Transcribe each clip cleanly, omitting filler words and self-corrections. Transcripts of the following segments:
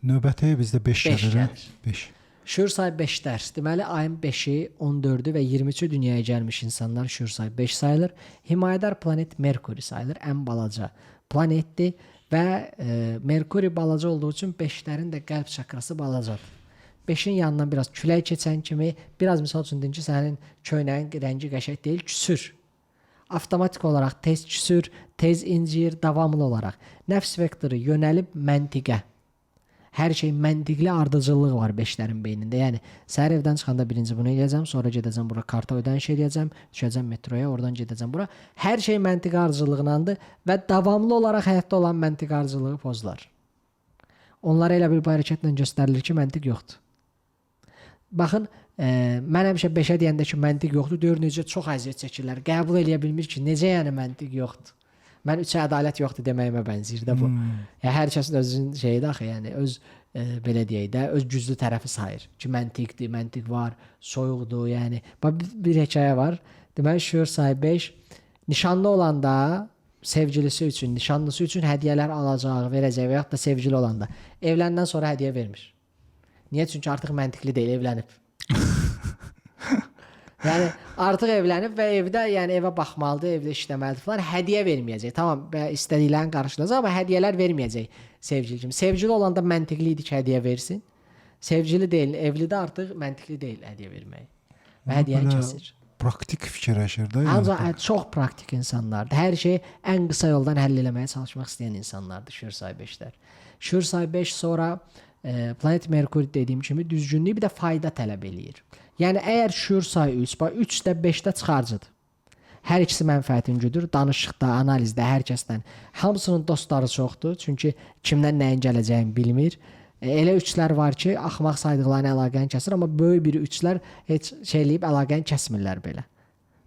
Növbəti bizdə 5 Beş gəlir. gəlir. 5. Şüur sayı 5-lər. Deməli ayın 5-i, 14-ü və 23-ü dünyaya gəlmiş insanlar şüur sayı 5 sayılır. Himayədar planet Merkuri sayılır. Ən balaca planetdir və Merkuri balaca olduğu üçün 5-lərin də qəlb çakrası balacadır. 5-in yanından biraz külək keçən kimi, biraz misal üçün deyim ki, sənin köynəyin rəngi qəşəng deyil, küsür. Avtomatik olaraq tez küsür, tez inciyir, davamlı olaraq. Nəfs vektoru yönəlib məntiqə. Hər şey məntiqli ardıcıllıq var beşlərin beynində. Yəni səhər evdən çıxanda birinci bunu eləyəcəm, sonra gedəcəm bura karta ödəniş eləyəcəm, düşəcəm metroya, oradan gedəcəm bura. Hər şey məntiqi ardıcıllığındandır və davamlı olaraq həyatda olan məntiqi ardıcıllığı pozular. Onlara elə bir bu hərəkətlə göstərilir ki, məntiq yoxdur. Baxın, mən həmişə 5-ə deyəndə ki, məntiq yoxdur, deyir necə çox əziyyət çəkirlər. Qəbul eləyə bilmir ki, necə yəni məntiq yoxdur. Mən 3-ə ədalət yoxdur deməyimə bənzəyir də bu. Yəni hər kəsin özünün şeyidir axı, yəni öz belə deyək də, öz güclü tərəfi sayır ki, məntiqdir, məntiq var, soyuqdur, yəni. Bax bir hekayə var. Deməli şüur sayı 5 nişanlı olanda sevgilisi üçün, nişanlısı üçün hədiyyələr alacaq, verəcək və yaxud da sevgili olanda evləndən sonra hədiyyə vermir. Niyə? Çünki artıq məntiqli deyil, evlənib. Yəni artıq evlənib və evdə, yəni evə baxmalıdır, evdə işləməlidir falan, hədiyyə verməyəcək. Tamam, və istədiklərini qarşılayacaq, amma hədiyyələr verməyəcək sevgili kimi. Sevgili olanda məntiqli idi ki, hədiyyə versin. Sevgili deyil, evli də artıq məntiqli deyil hədiyyə vermək. Və hədiyyəni Belə kəsir. Praktik fikirləşir də. Yəni. Ancaq çox praktik insanlardır. Hər şeyi ən qısa yoldan həll eləməyə çalışmaq istəyən insanlardır şüur sayı 5-lər. Şüur sayı 5 sonra planet Merkuri dediyim kimi düzgünlüyü bir də fayda tələb eləyir. Yəni əgər şüur sayı 3, bax 3 də 5 də çıxarıcıdır. Hər ikisi mənfəətin güdür. Danışıqda, analizdə hər kəsdən. Hamısının dostları çoxdur. Çünki kimdən nəyin gələcəyini bilmir. Elə üçlər var ki, axmaq saydıqlarını əlaqəni kəsir, amma böyük bir üçlər heç şey eləyib əlaqəni kəsmirlər belə.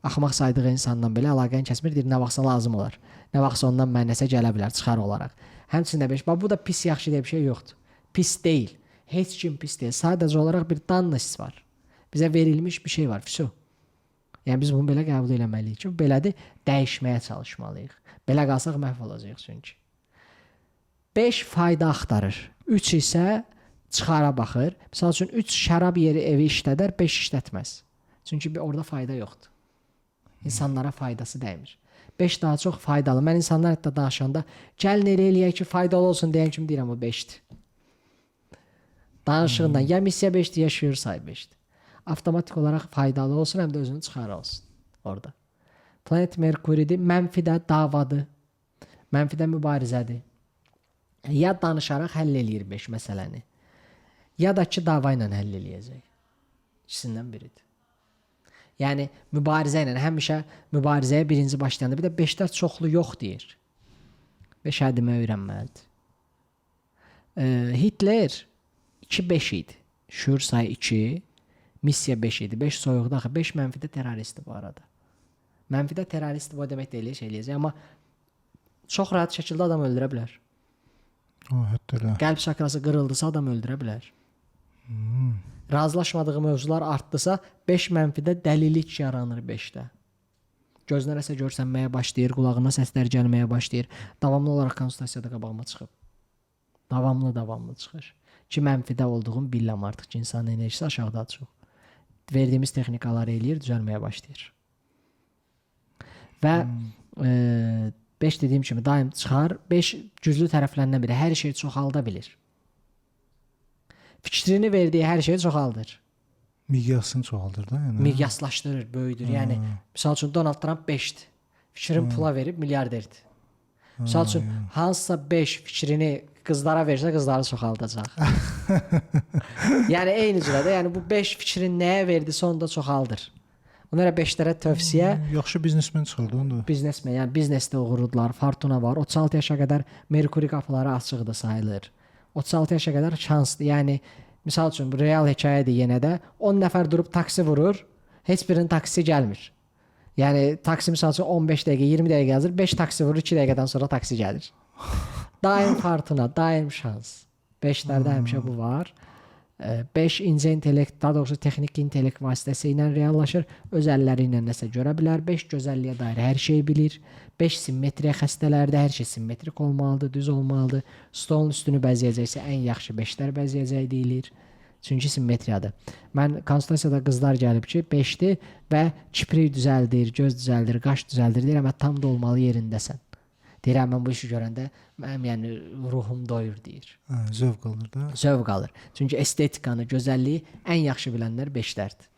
Axmaq saydığı insandan belə əlaqəni kəsmir, deyir nə vaxtsa lazım olar. Nə vaxtsa ondan mənə nəsə gələ bilər, çıxar olaraq. Həmçinin də 5. Bax bu da pis yaxşı deyə bir şey yoxdur. Pis deyil. Heç kim pis deyil. Sadəcə olaraq bir данность var. Bizə verilmiş bir şey var. Vəsə. Yəni biz bunu belə qəbul eləməliyik ki, bu belədir, dəyişməyə çalışmalıyıq. Belə qalsaq məhv olacağıq çünki. 5 fayda axtarır. 3 isə çıxara baxır. Məsəl üçün 3 şərab yeri evi işlədər, 5 işlətməz. Çünki bir orada fayda yoxdur. İnsanlara faydası dəymir. 5 daha çox faydalı. Mən insanlar hətta danışanda gəlin elə eləyək ki, faydalı olsun deyən kimi deyirəm o 5-dir. Danışığından ya missiya 5-dir, ya şüur sayı 5-dir. Avtomatik olaraq faydalı olsun, həm də özünün çıxarı olsun orada. Planet Merkuridir, mənfidə davadır. Mənfidə mübarizədir. Ya danışaraq həll eləyir 5 məsələni. Ya da ki dava ilə həll eləyəcək. İkisindən biridir. Yəni mübarizə ilə həmişə mübarizəyə birinci başlayanda bir də 5-lər çoxlu yox deyir. 5 hə deməyi öyrənməlidir. Hitler 2-5 idi. Şüur sayı 2, missiya 5 idi. 5 soyuqda axı 5 mənfidə terroristdir bu arada. Mənfidə terrorist bu demək deyil, şey eləyəcək, amma çox rahat şəkildə adam öldürə bilər. O, hətta elə. Qəlb çakrası qırıldısa adam öldürə bilər. Razılaşmadığı mövzular artdısa 5 mənfidə dəlilik yaranır 5-də. Gözünə nəsə görsənməyə başlayır, qulağına səslər gəlməyə başlayır. Davamlı olaraq konsultasiyada qabağıma çıxıb. Davamlı çıxır. Ki mənfidə olduğum bilirəm artıq ki, insanın enerjisi aşağıdadır çox. Verdiyimiz texnikaları eləyir, düzəlməyə başlayır. Və 5 dediyim kimi daim çıxar. 5 güclü tərəflərindən biri hər şeyi çoxalda bilir. Fikrini verdiyi hər şeyi çoxaldır. Miqyasını çoxaldır da, yəni. Miqyaslaşdırır, böyüdür. Yəni misal üçün Donald Trump 5-dir. Fikrini pula verib milyarderdir. Misal üçün hansısa 5 fikrini qızlara versə qızları çoxaldacaq. Yəni eyni cürədə, yəni bu 5 fikrini nəyə verdisə onu da çoxaldır. Ona görə 5-lərə tövsiyə Yaxşı biznesmen çıxırdı onda. biznesmen, yəni biznesdə uğurludular, fortuna var. 36 yaşa qədər Merkuri qapıları açıqdır sayılır. 36 yaşa qədər şanslı. Yəni misal üçün bu real hekayədir yenə də. 10 nəfər durub taksi vurur, heç birinin taksisi gəlmir. Yəni taksi misal üçün 15 dəqiqə, 20 dəqiqə yazır, 5 taksi vurur, 2 dəqiqədən sonra taksi gəlir. Daim fortuna, daim şans. 5-lərdə həmişə bu var. 5 incə intellekt, daha doğrusu texniki intellekt vasitəsi ilə reallaşır. Öz əlləri ilə nəsə görə bilər. 5 gözəlliyə dair hər şeyi bilir. 5 simmetriya xəstələrdə hər şey simmetrik olmalıdır, düz olmalıdır. Stolun üstünü bəzəyəcəksə ən yaxşı 5-lər bəzəyəcək deyilir. Çünki simmetriyadır. Mən konsultasiyada qızlar gəlib ki, 5-dir və kiprik düzəldir, göz düzəldir, qaş düzəldir. Deyirəm, "Hə, tam da olmalı yerindəsən." Deyirəm, mən bu işi görəndə mənim yəni ruhum doyur deyir. Hə, zövq alır da. Zövq alır. Çünki estetikanı, gözəlliyi ən yaxşı bilənlər 5-lərdir.